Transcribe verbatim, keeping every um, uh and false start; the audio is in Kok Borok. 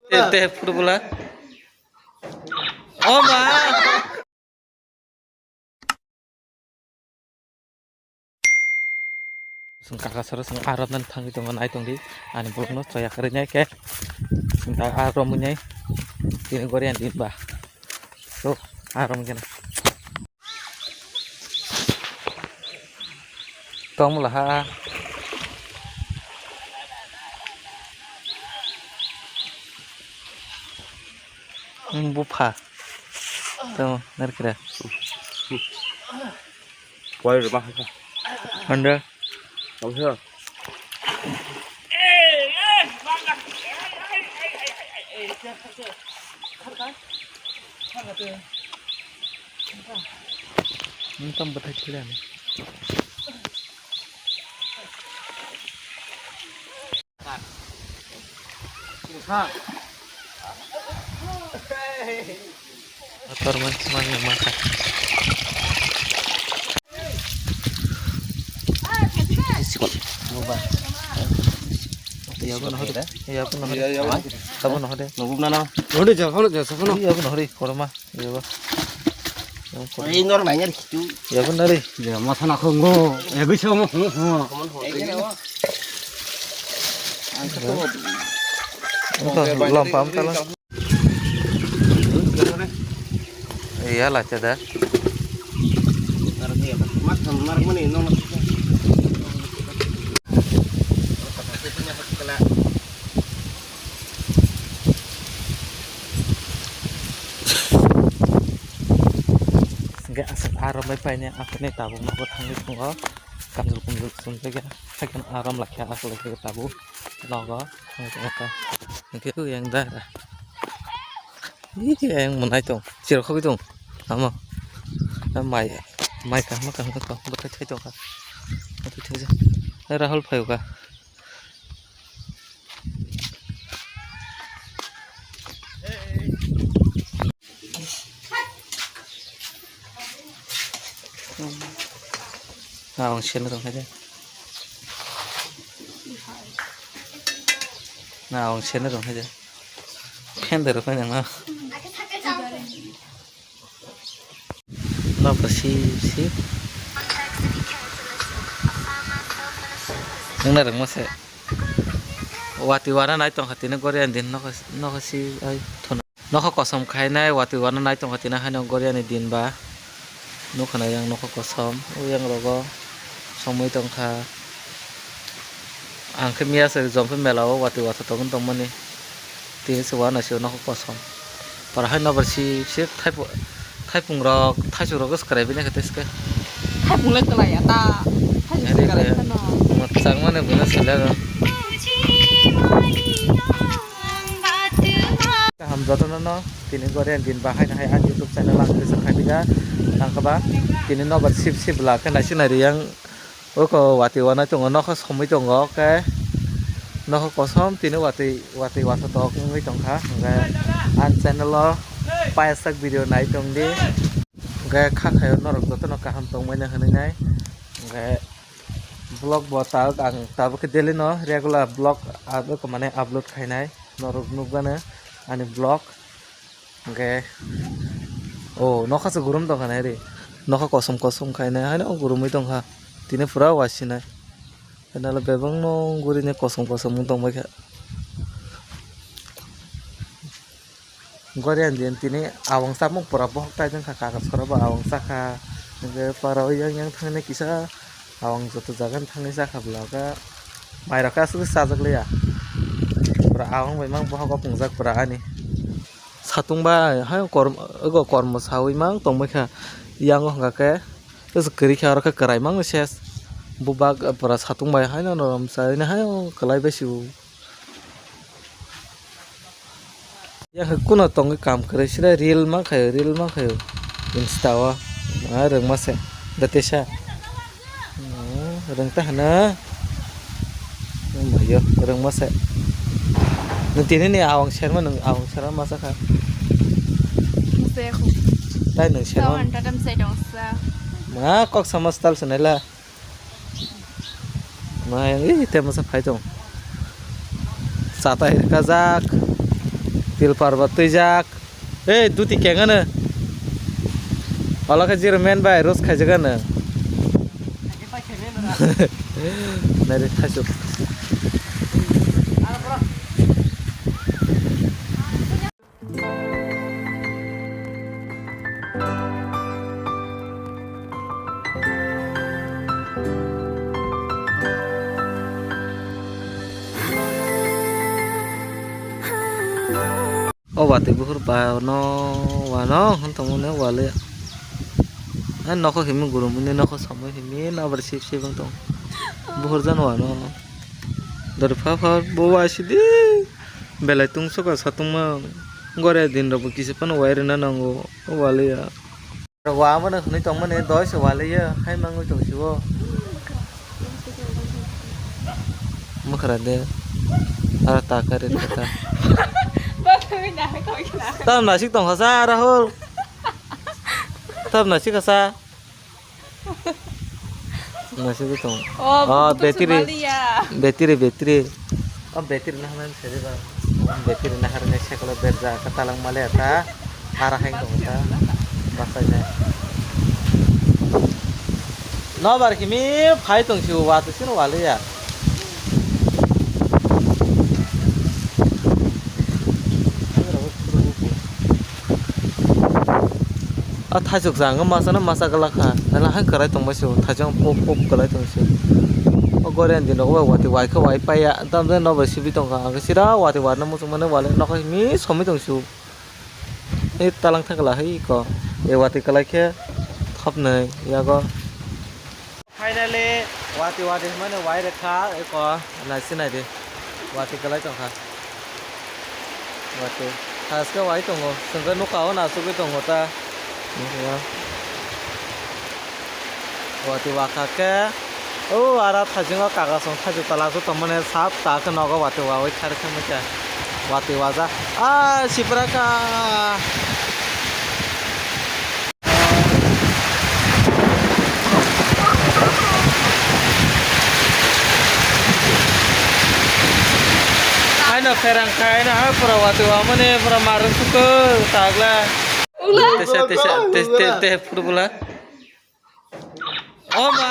Te, te, footballer. Oh, ma. Chwng kaka soro chwng arok nani thangwi tongo, nai tongdi. Ani borokno choya kwrwi nai khe. Chwng ta arok mwnai. Tini goriani din ba. So, arok mwnai. Tongmwla ha. Bupha. Tamo narkira. Wai rwma hakha. Hande. Tamo sir. Nung tam bathai thilani. Ator man, man, man. Sikol. Buba. Ya, bu no hore. Ya, bu no hore. Ya, ya, bu no hore. Tabo no hore. Nubuk nana. Hore ja, hore ja, sa, hore. Ya, bu no hore. Korma. Iya, ba. Yang kor- Ini orang nanya di situ. Ya, benar, eh. Ya, masa nak ngomong. Ya, bisa ngomong. Ngomong. Ini apa? Ang satu. Ini apa? Lom pam talang. Iya lah, ceda. Marang ni apa? Mak, marang mana ini? Nong. Hingke aswk aro mai paine aswkni tabuk nogo thangwi tongo. Kamjwk kumjwk chumjagya, haikhe aro lakha aswk lakha tabuk nogo thangwi tongo ta. Hingke yang da. Ih, yang mwnai tong, chirok khogwi tong. Amo. Mai, mai kahma kahma tong, bwthai thai tongkha. Bwthai thai. Rahul phaikha. Na ang seno tong haja. Na ang seno tong haja. Phen dero phen na. Nokha si si. Nungna rwngma se. Wati wana nai tongkha tini goriani din nokha nokha si ai thuna. Nokha kosom khainai wati wana nai tongkha tini haino goriani din ba. Nukha nai yang nokha kosom, uyang rogo somoi tongkha. Ang khe miya se jong khe mela o wati watha tongwi tongmani. Tini se wana se nokha kosom. Pora hai nobar si se thaipu-, thaipung rok, thaichuk rok se kwrai bini khe tei se khe. Thaipung le kwlai ya ta. Thaichuk se kwlai kheno. Mwchang mani buino sele ro. Kaham jotono no tini gore din bahai no hai ani YouTube channel ang kisa khaipika tangkha ba tini nobar sip sip bwla khe naisik nai riyang. Oko watwi wanai tongo, nokha somwi tongo, khe nokha kosom tini watwi, watwi watha tok wngwi tongkha, hwnkhe ani channel o payasak video nai tongdi, hwnkhe kha khaio norok jotono kaham tongmani hwnwi nai, hwnkhe vlog bo tabuk ang tabuk khe daily no regular vlog abo mane upload khainai, norok nukgano ani vlog. Hwnkhe, o, nokha se gurum tongkha nai ri. Nokha kosom kosom khainai haino gurumwi tongkha. Tini pura wasinai. Haino le bebak no gurini kosom kosom wng tongbaikha. Goriani din tini awang samung pura bohok tai wngkha, kaga sora bo awang sakha. Hwnkhe para o yang yang thangni kisa. Awang joto jaga ni thangni sakha bwla khe mairok khe aswk chajak liya. Pura awang bai mang bohogo pungjak pura ani. Satung bai hai kor-, ogo kormo sawi mang tongbaikha. Yang o hwnkha khe kwrwi khe oro khe kwrai mang ses. Bubak pura satung bai haino norom sawi haino kwlai bai sibo. Yang kuno tongwi kam kwrwi sida reel mankhayo, reel mankhayo. Insta o. Ah, rwngma se. Da tesa. Oh, rwngta hana. Oh, mayo, rwngma se. Nwng tini ni awang serma, nwng awang serma masa kha. Masa ya khu. Tai nwng serma. Tawan tatam sai dong sa. Ma kok sama stal sunaila. Nai, ih, tei masa phai tong. Chatai rwkajak. Tilpar ba twijak. Ei, duti keng ano. Ola khe zero man bai roast khaijak ano. Nari thaichuk. O watwi buphuru ba no wano hwn tongmani wale. Ai nokho himwi gurumuni nokho samwi himwi nabar sip sip wng tong. Buphuru jani wano. Dori pha pha bo waisidi. Belai tungsukha satungma. Gore din rok bo kisa phano wai rwna nango. O wale ya. Wa mano hwnwi tongmani doi se waliya hai mangwi tong sibo. Mwkhra de. Aro ta kare ta. Tam nasik tong khasa Rahul. Tam nasik khasa. Nasik tong. Oh, ah, battery. Battery, battery. Oh, battery na hwnwi seri ba. Battery na harnai sekolo berja ka talang male ta. Ara hai tong ta. Basai nai. Nobar kimi phai tong si wa to sino wale ya. A thaichuk jang masa na masa galak kha. Nala hai kwlai tong bai si thaichuk pop pop kwlai tong si. O gore din rok wati wai kha wai paiya. Tam jani nobar sibi tong kha. Ang sira wati warna muchung mane wale nokho mi somoi tong si. Ei talang thangla hai ko. E watwi kalai khe thopnwi yago. Finally, watwi watwi hwnmani wai rwkha eko naisi naidi. Watwi kalai tongkha. Watwi. Thaske wai tongo. Chwngkhe nukha o nasugwi tongo ta. Watwi wakha khe. O ara thaichungo kaga song thaichuk tala su tongmani sap ta khe nogo watwi wawi khar khe mukhe watwi waja. Ah, sipra ka. Aino pherang khai, aino ha pura watwi wamani pura marwk suko tagla. Tesa, tesa, te, te, te, football. O ma.